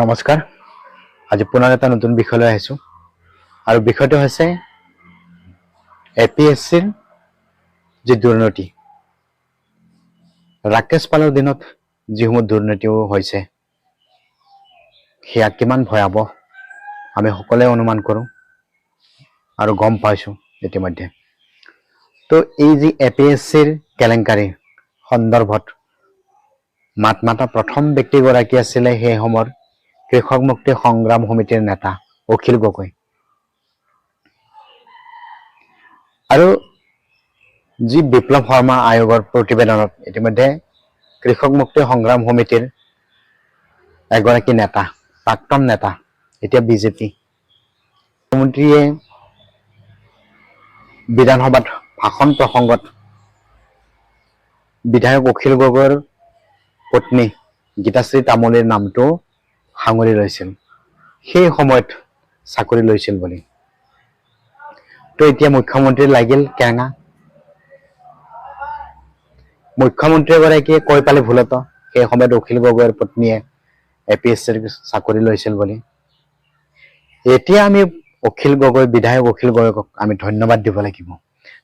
নমস্কাৰ। আজি পুনৰ এটা নতুন বিষয় লৈ আহিছোঁ আৰু বিষয়টো হৈছে এপিএছচিৰ যি দুৰ্নীতি, ৰাকেশ পালৰ দিনত যিসমূহ দুৰ্নীতিও হৈছে, সেয়া কিমান ভয়াৱহ আমি সকলোৱে অনুমান কৰোঁ আৰু গম পাইছোঁ ইতিমধ্যে। তো এই যি এপিএছচিৰ কেলেংকাৰী সন্দৰ্ভত মাত মাতা প্ৰথম ব্যক্তিগৰাকী আছিলে সেই সময়ৰ কৃষক মুক্তি সংগ্ৰাম সমিতিৰ নেতা অখিল গগৈ। আৰু যি বিপ্লৱ শৰ্মা আয়োগৰ প্ৰতিবেদনত ইতিমধ্যে কৃষক মুক্তি সংগ্ৰাম সমিতিৰ এগৰাকী নেতা, প্ৰাক্তন নেতা, এতিয়া বিজেপি মুখ্যমন্ত্ৰীয়ে বিধানসভাত ভাষণ প্ৰসংগত বিধায়ক অখিল গগৈৰ পত্নী গীতাশ্ৰী তামুলীৰ নামটো সাঙুৰি লৈছিল, সেই সময়ত চাকৰি লৈছিল বুলি। তো এতিয়া মুখ্যমন্ত্ৰী লাগিল কেঙা। মুখ্যমন্ত্ৰীগৰাকীয়ে কৈ পালে ভুলত সেই সময়ত অখিল গগৈৰ পত্নীয়ে এপিএছচিৰ চাকৰি লৈছিল বুলি। এতিয়া আমি অখিল গগৈ, বিধায়ক অখিল গগৈক আমি ধন্যবাদ দিব লাগিব।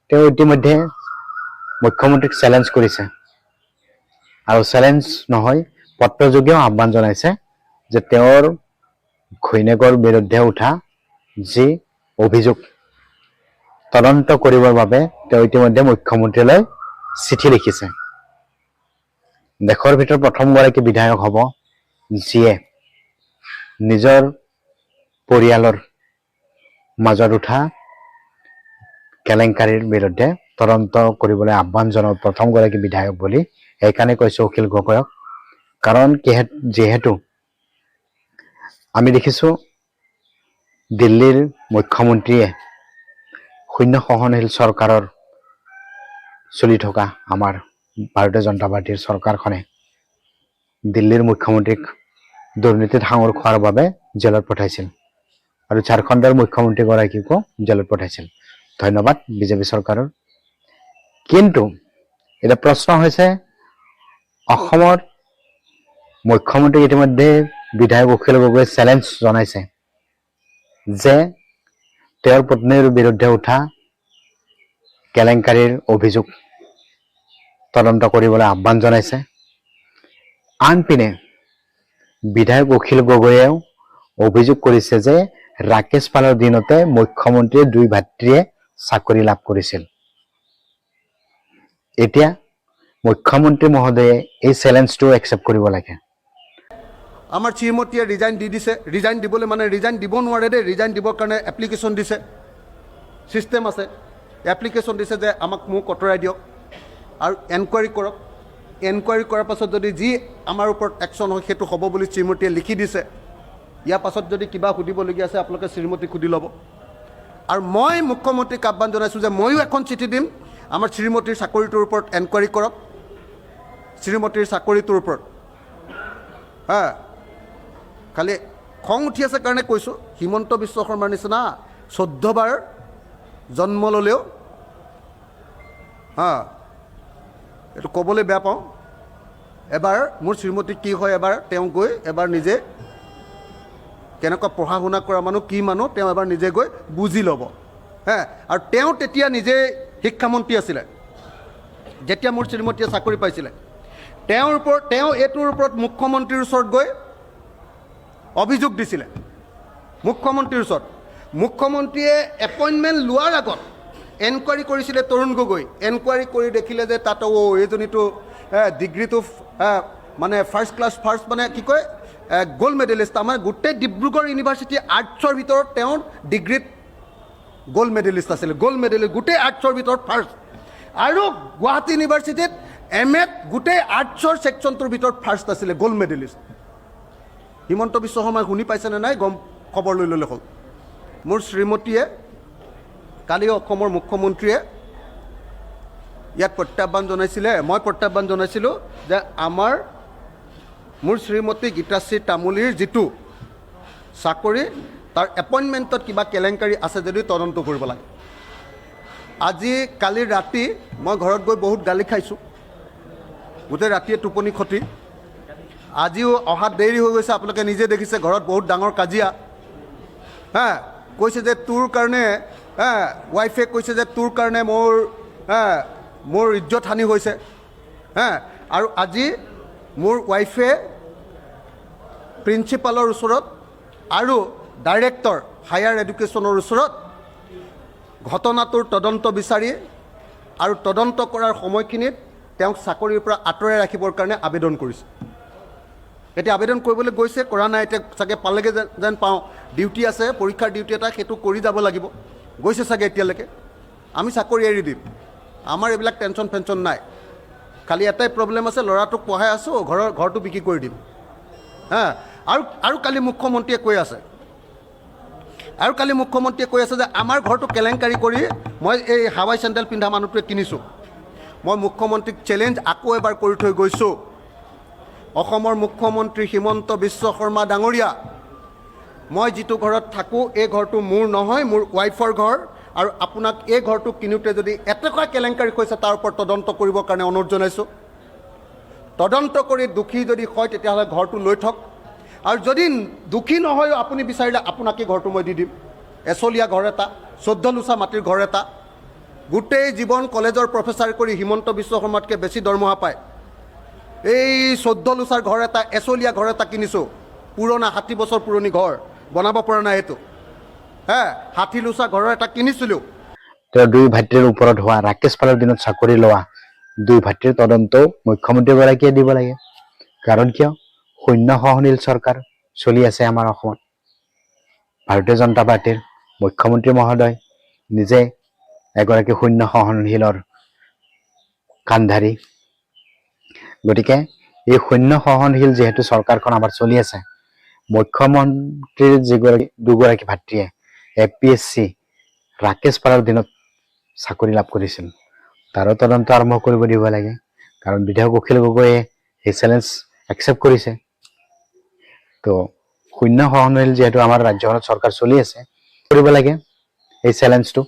তেওঁ ইতিমধ্যে মুখ্যমন্ত্ৰীক চেলেঞ্জ কৰিছে আৰু চেলেঞ্জ নহয়, পত্ৰযোগেও আহ্বান জনাইছে যে তেওঁৰ ঘৈণীয়েকৰ বিৰুদ্ধে উঠা যি অভিযোগ তদন্ত কৰিবৰ বাবে তেওঁ ইতিমধ্যে মুখ্যমন্ত্ৰীলৈ চিঠি লিখিছে। দেশৰ ভিতৰত প্ৰথমগৰাকী বিধায়ক হ'ব যিয়ে নিজৰ পৰিয়ালৰ মাজত উঠা কেলেংকাৰীৰ বিৰুদ্ধে তদন্ত কৰিবলৈ আহ্বান জনোৱা প্ৰথমগৰাকী বিধায়ক বুলি। সেইকাৰণে কৈছোঁ অখিল গগৈক, কাৰণ যিহেতু আমি দেখিছোঁ দিল্লীৰ মুখ্যমন্ত্ৰীয়ে শূন্য সহনশীল চৰকাৰৰ চলি থকা আমাৰ ভাৰতীয় জনতা পাৰ্টীৰ চৰকাৰখনে দিল্লীৰ মুখ্যমন্ত্ৰীক দুৰ্নীতিত সাঙুৰ খোৱাৰ বাবে জেলত পঠাইছিল আৰু ঝাৰখণ্ডৰ মুখ্যমন্ত্ৰীগৰাকীকো জেলত পঠাইছিল। ধন্যবাদ বিজেপি চৰকাৰৰ। কিন্তু এতিয়া প্ৰশ্ন হৈছে, অসমৰ মুখ্যমন্ত্ৰীক ইতিমধ্যে বিধায়ক অখিল গগৈয়ে চেলেঞ্জ জনাইছে যে তেওঁৰ পত্নীৰ বিৰুদ্ধে উঠা কেলেংকাৰীৰ অভিযোগ তদন্ত কৰিবলৈ আহ্বান জনাইছে। আনপিনে বিধায়ক অখিল গগৈয়েও অভিযোগ কৰিছে যে ৰাকেশ পালৰ দিনতে মুখ্যমন্ত্ৰীয়ে দুই ভাতৃয়ে চাকৰি লাভ কৰিছিল। এতিয়া মুখ্যমন্ত্ৰী মহোদয়ে এই চেলেঞ্জটো একচেপ্ট কৰিব লাগে। আমাৰ শ্ৰীমতীয়ে ৰিজাইন দি দিছে। ৰিজাইন দিবলৈ মানে ৰিজাইন দিব নোৱাৰে দেই। ৰিজাইন দিবৰ কাৰণে এপ্লিকেশ্যন দিছে, ছিষ্টেম আছে। এপ্লিকেশ্যন দিছে যে আমাক মোক আঁতৰাই দিয়ক আৰু এনকুৱাৰী কৰক। এনকুৱাৰী কৰাৰ পাছত যদি যি আমাৰ ওপৰত একশ্যন হয়, সেইটো হ'ব বুলি শ্ৰীমতীয়ে লিখি দিছে। ইয়াৰ পাছত যদি কিবা সুধিবলগীয়া আছে, আপোনালোকে শ্ৰীমতীক সুধি ল'ব। আৰু মই মুখ্যমন্ত্ৰীক আহ্বান জনাইছোঁ যে ময়ো এখন চিঠি দিম, আমাৰ শ্ৰীমতীৰ চাকৰিটোৰ ওপৰত এনকুৱাৰী কৰক, শ্ৰীমতীৰ চাকৰিটোৰ ওপৰত। হা, খালি খং উঠি আছে কাৰণে কৈছোঁ, হিমন্ত বিশ্ব শৰ্মাৰ নিচিনা 14বাৰ জন্ম ল'লেও, হা, এইটো ক'বলৈ বেয়া পাওঁ, এবাৰ মোৰ শ্ৰীমতী কি হয়, এবাৰ তেওঁ গৈ এবাৰ নিজে কেনেকুৱা পঢ়া শুনা কৰা মানুহ, কি মানুহ, তেওঁ এবাৰ নিজে গৈ বুজি ল'ব। হে, আৰু তেওঁ তেতিয়া নিজে শিক্ষামন্ত্ৰী আছিলে যেতিয়া মোৰ শ্ৰীমতীয়ে চাকৰি পাইছিলে। তেওঁৰ ওপৰত, তেওঁ এইটোৰ ওপৰত মুখ্যমন্ত্ৰীৰ ওচৰত গৈ অভিযোগ দিছিলে মুখ্যমন্ত্ৰীৰ ওচৰত। মুখ্যমন্ত্ৰীয়ে এপইণ্টমেণ্ট লোৱাৰ আগত এনকুৱাৰী কৰিছিলে তৰুণ গগৈ। এনকুৱাৰী কৰি দেখিলে যে তাত অ' এইজনীতো ডিগ্ৰীটো মানে ফাৰ্ষ্ট ক্লাছ, ফাৰ্ষ্ট, মানে কি কয়, গ'ল্ড মেডেলিষ্ট। আমাৰ গোটেই ডিব্ৰুগড় ইউনিভাৰ্চিটি আৰ্টছৰ ভিতৰত তেওঁৰ ডিগ্ৰীত গ'ল্ড মেডেলিষ্ট আছিলে। গ'ল্ড মেডেলিষ্ট, গোটেই আৰ্টছৰ ভিতৰত ফাৰ্ষ্ট। আৰু গুৱাহাটী ইউনিভাৰ্চিটিত এম এত গোটেই আৰ্টছৰ ছেকশ্যনটোৰ ভিতৰত ফাৰ্ষ্ট আছিলে, গ'ল্ড মেডেলিষ্ট। হিমন্ত বিশ্ব শৰ্মাই শুনি পাইছেনে নাই গম খবৰ লৈ ল'লে হ'ল। মোৰ শ্ৰীমতীয়ে কালি অসমৰ মুখ্যমন্ত্ৰীয়ে ইয়াত প্ৰত্যাহ্বান জনাইছিলে, মই প্ৰত্যাহ্বান জনাইছিলোঁ যে আমাৰ মোৰ শ্ৰীমতী গীতাশ্ৰী তামুলীৰ যিটো চাকৰি, তাৰ এপইণ্টমেণ্টত কিবা কেলেংকাৰী আছে যদি তদন্ত কৰিব লাগে। আজি কালি ৰাতি মই ঘৰত গৈ বহুত গালি খাইছোঁ, গোটেই ৰাতিয়ে টোপনি ক্ষতি। আজিও অহাত দেৰি হৈ গৈছে, আপোনালোকে নিজে দেখিছে, ঘৰত বহুত ডাঙৰ কাজিয়া। হা, কৈছে যে তোৰ কাৰণে, হা, ৱাইফে কৈছে যে তোৰ কাৰণে মোৰ, হা, মোৰ ইজ্জত হানি হৈছে। হা, আৰু আজি মোৰ ৱাইফে প্ৰিন্সিপালৰ ওচৰত আৰু ডাইৰেক্টৰ হায়াৰ এডুকেশ্যনৰ ওচৰত ঘটনাটোৰ তদন্ত বিচাৰি আৰু তদন্ত কৰাৰ সময়খিনিত তেওঁক চাকৰিৰ পৰা আঁতৰাই ৰাখিবৰ কাৰণে আবেদন কৰিছে। এতিয়া আবেদন কৰিবলৈ গৈছে, কৰা নাই, এতিয়া চাগে পালেগৈ যেন যেন পাওঁ। ডিউটি আছে, পৰীক্ষাৰ ডিউটি এটা, সেইটো কৰি যাব লাগিব। গৈছে চাগে এতিয়ালৈকে। আমি চাকৰি এৰি দিম, আমাৰ এইবিলাক টেনশ্যন ফেনশ্যন নাই। খালি এটাই প্ৰব্লেম আছে, ল'ৰাটোক পঢ়াই আছোঁ, ঘৰটো বিক্ৰী কৰি দিম। হা, আৰু কালি মুখ্যমন্ত্ৰীয়ে কৈ আছে, আৰু কালি মুখ্যমন্ত্ৰীয়ে কৈ আছে যে আমাৰ ঘৰটো কেলেংকাৰী কৰি মই এই হাৱাই চেণ্ডেল পিন্ধা মানুহটোৱে কিনিছোঁ। মই মুখ্যমন্ত্ৰীক চেলেঞ্জ আকৌ এবাৰ কৰি থৈ গৈছোঁ। অসমৰ মুখ্যমন্ত্ৰী হিমন্ত বিশ্ব শৰ্মা ডাঙৰীয়া, মই যিটো ঘৰত থাকোঁ, এই ঘৰটো মোৰ নহয়, মোৰ ৱাইফৰ ঘৰ। আৰু আপোনাক এই ঘৰটো কিনোতে যদি এটকা কেলেংকাৰী হৈছে, তাৰ ওপৰত তদন্ত কৰিবৰ কাৰণে অনুৰোধ জনাইছোঁ। তদন্ত কৰি দোষী যদি হয়, তেতিয়াহ'লে ঘৰটো লৈ থওক। আৰু যদি দোষী নহয়ো, আপুনি বিচাৰিলে আপোনাকে ঘৰটো মই দি দিম। এচলীয়া ঘৰ এটা, 14 লোচা মাটিৰ ঘৰ এটা। গোটেই জীৱন কলেজৰ প্ৰফেচাৰ কৰি হিমন্ত বিশ্ব শৰ্মাতকৈ বেছি দৰমহা পায়। এই 14 লোচাৰ ঘৰ এটা, এচলীয়া ঘৰ এটা কিনিছোঁ। পুৰণা, 60 বছৰ পুৰণি ঘৰ, বনাব পৰা নাই সেইটো। হে, 60 লোচা ঘৰৰ এটা কিনিছিলোঁ। তেওঁৰ দুই ভাতৃৰ ওপৰত হোৱা, ৰাকেশ পালৰ দিনত চাকৰি লোৱা দুই ভাতৃৰ তদন্তও মুখ্যমন্ত্ৰীগৰাকীয়ে দিব লাগে। কাৰণ কিয়? শূন্য সহনশীল চৰকাৰ চলি আছে আমাৰ অসমত। ভাৰতীয় জনতা পাৰ্টীৰ মুখ্যমন্ত্ৰী মহোদয় নিজে এগৰাকী শূন্য সহনশীলৰ কাণ্ডাৰী। গতিকে এই শূন্য সহনশীল যিহেতু চৰকাৰখন আমাৰ চলি আছে, মুখ্যমন্ত্ৰীৰ যিগৰাকী দুগৰাকী ভাতৃয়ে এপিএছচি ৰাকেশ পালৰ দিনত চাকৰি লাভ কৰিছিল, তাৰো তদন্ত আৰম্ভ কৰিব দিব লাগে। কাৰণ বিধায়ক অখিল গগৈয়ে এই চেলেঞ্জ একচেপ্ট কৰিছে। তো শূন্য সহনশীল যিহেতু আমাৰ ৰাজ্যখনত চৰকাৰ চলি আছে, কৰিব লাগে এই চেলেঞ্জটো।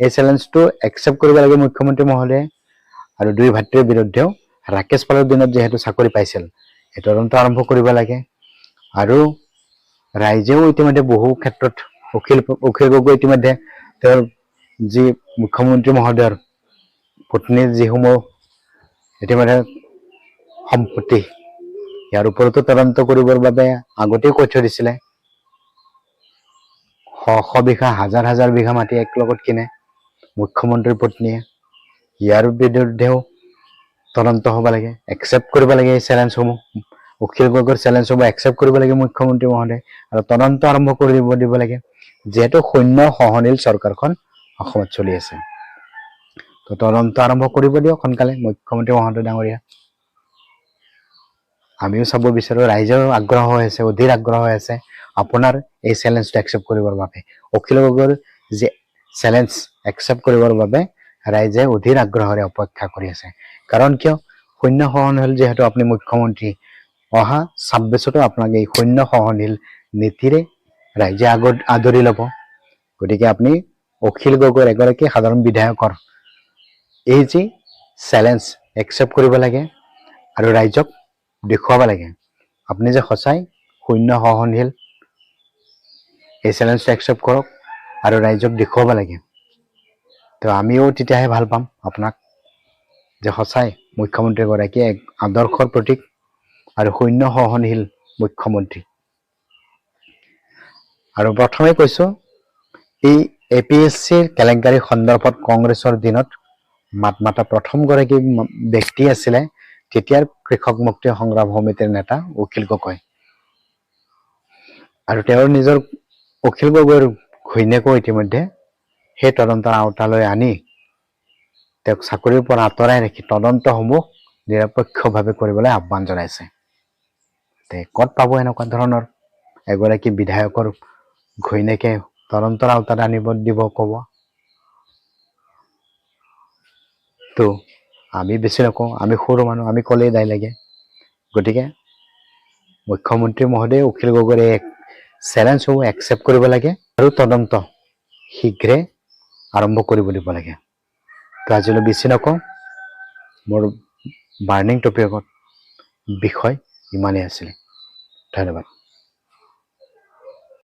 এই চেলেঞ্জটো একচেপ্ট কৰিব লাগে মুখ্যমন্ত্ৰী মহোদয়ে। আৰু দুই ভাতৃৰ বিৰুদ্ধেও ৰাকেশ পালৰ দিনত যিহেতু চাকৰি পাইছিল, এই তদন্ত আৰম্ভ কৰিব লাগে। আৰু ৰাইজেও ইতিমধ্যে বহু ক্ষেত্ৰত অখিল অখিল গগৈ ইতিমধ্যে তেওঁৰ যি মুখ্যমন্ত্ৰী মহোদয়ৰ পত্নীৰ যিসমূহ ইতিমধ্যে সম্পত্তি, ইয়াৰ ওপৰতো তদন্ত কৰিবৰ বাবে আগতেই কৈ থৈ দিছিলে। শ শ বিঘা, হাজাৰ হাজাৰ বিঘা মাটি একলগত কিনে মুখ্যমন্ত্ৰীৰ পত্নীয়ে। ইয়াৰ বিৰুদ্ধেও তদন্ত হ'ব লাগে। একচেপ্ট কৰিব লাগে এই চেলেঞ্জসমূহ। অখিল গগৈৰ চেলেঞ্জসমূহ একচেপ্ট কৰিব লাগে মুখ্যমন্ত্ৰী মহোদয় আৰু তদন্ত আৰম্ভ কৰিব দিব লাগে, যিহেতু শূন্য সহনশীল চৰকাৰখন অসমত চলি আছে। তো তদন্ত আৰম্ভ কৰিব দিয়ক সোনকালে মুখ্যমন্ত্ৰী মহোদয় ডাঙৰীয়া। আমিও চাব বিচাৰো, ৰাইজেও আগ্ৰহ হৈ আছে, অধীৰ আগ্ৰহ হৈ আছে আপোনাৰ এই চেলেঞ্জটো একচেপ্ট কৰিবৰ বাবে। অখিল গগৈৰ যি চেলেঞ্জ একচেপ্ট কৰিবৰ বাবে ৰাইজে অধীৰ আগ্ৰহেৰে অপেক্ষা কৰি আছে। কাৰণ কিয়? শূন্য সহনশীল যিহেতু আপুনি মুখ্যমন্ত্ৰী, অহা 26তো আপোনাক এই শূন্য সহনশীল নীতিৰে ৰাইজে আগত আদৰি ল'ব। গতিকে আপুনি অখিল গগৈৰ, এগৰাকী সাধাৰণ বিধায়কৰ এই যি চেলেঞ্জ একচেপ্ট কৰিব লাগে আৰু ৰাইজক দেখুৱাব লাগে আপুনি যে সঁচাই শূন্য সহনশীল। এই চেলেঞ্জটো একচেপ্ট কৰক আৰু ৰাইজক দেখুৱাব লাগে। তো আমিও তেতিয়াহে ভাল পাম আপোনাক যে সঁচাই মুখ্যমন্ত্ৰীগৰাকীয়ে এক আদৰ্শৰ প্ৰতীক আৰু শূন্য সহনশীল মুখ্যমন্ত্ৰী। আৰু প্ৰথমে কৈছোঁ, এই এপিএছচিৰ কেলেংকাৰী সন্দৰ্ভত কংগ্ৰেছৰ দিনত মাত মাতা প্ৰথমগৰাকী ব্যক্তি আছিলে তেতিয়াৰ কৃষক মুক্তি সংগ্ৰাম সমিতিৰ নেতা অখিল গগৈ। আৰু তেওঁৰ নিজৰ অখিল গগৈৰ ঘৈণীয়েকো ইতিমধ্যে সেই তদন্তৰ আওতালৈ আনি তেওঁক চাকৰিৰ পৰা আঁতৰাই ৰাখি তদন্তসমূহ নিৰপেক্ষভাৱে কৰিবলৈ আহ্বান জনাইছে। তে ক'ত পাব এনেকুৱা ধৰণৰ এগৰাকী বিধায়কৰ ঘৈণীয়েকে তদন্তৰ আওতাত আনিব দিব ক'ব? তো আমি বেছি নকওঁ, আমি সৰু মানুহ, আমি ক'লেই দায় লাগে। গতিকে মুখ্যমন্ত্ৰী মহোদয়ে অখিল গগৈৰ এক চেলেঞ্জসমূহ একচেপ্ট কৰিব লাগে আৰু তদন্ত শীঘ্ৰে আৰম্ভ কৰিব দিব লাগে। তো আজিলৈ বেছি নকওঁ, মোৰ বাৰ্ণিং টপিকত বিষয় ইমানখিনিয়ে। ইমানেই আছিলে। ধন্যবাদ।